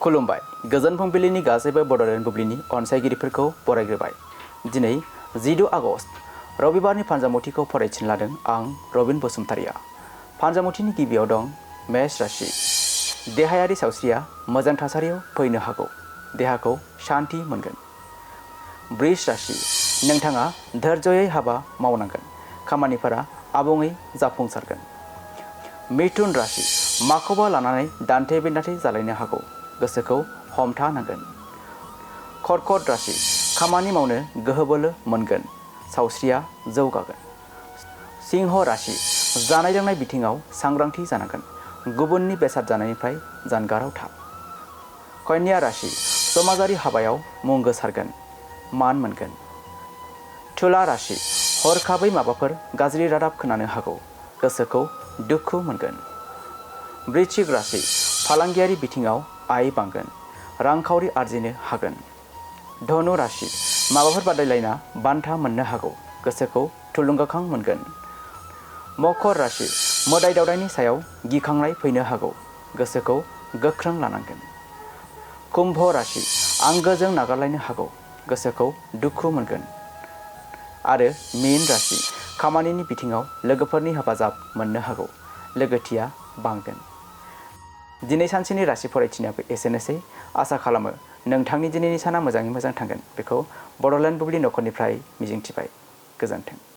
खुलुमबाय गोजोन फुंबिलिनि गासैबो बड'लेण्ड बुब्लिनि अनसायगिरिफोरखौ बरायग्रोबाय। दिनै 16 आगस्ट रबिबारनि फानजामुथिखौ फरायथिनो लादों आं रबिन बसुमतारिया। फानजामुथिनि गिबियाव दं मेष राशि। देहायारि सावस्रिया मोजां थासारियाव फैनो हागौ। देहाखौ शान्ति मोनगोन। वृष राशि। नोंथाङा धैर्ययै हाबा मावनांगोन। खामानिफोरा आबुङै जाफुंसारगोन। मिथुन राशि। माखौबा लानानै दान्थे बिदान्थे जालायनो हागौ। गोसोखौ हमथानांगोन। कर्कट राशि। खामानि मावनो गोहो बोलो मोनगोन। सावस्रिया जौगागोन। सिंह राशि। जानाय लोंनाय बिथिङाव सांग्रांथि जानांगोन। गुबुननि बेसाद जानायनिफ्राय जानगाराव था। कन्या राशि। समाजारि हाबायाव मुं गोसारगोन। मान मोनगोन। तुला राशि। हरखाबै माबाफोर गाज्रि रादाब खोनानो हागौ। गोसोखौ दुखु मोनगोन। वृश्चिक राशि। फालांगियारि बिथिङाव आय बांगोन। रांखावरि आरजिनो हागोन। धनु राशि। माबाफोर बादायलायना बान्था मोननो हागौ। गोसोखौ थुलुंगाखां मोनगोन। मकर राशि। मोदाय दावदायनि सायाव गिखांनाय फैनो हागौ। गोसोखौ गोख्रों लानांगोन। कुम्भ राशि। आंगोजों नागारलायनो हागौ। गोसोखौ दुखु मोनगोन। आरो मीन राशि। खामानिनि बिथिङाव लोगोफोरनि हेफाजाब मोननो हागौ। लोगोथिया बांगोन। दिनै सानसेनि राशि फरायथिनायाबो एसेनोसै। आसा खालामो नोंथांनि दिनैनि साना मोजाङै मोजां थांगोन। बेखौ बड'लेण्ड बुब्लि नखरनिफ्राय मिजिंथिबाय। गोजोन्थों।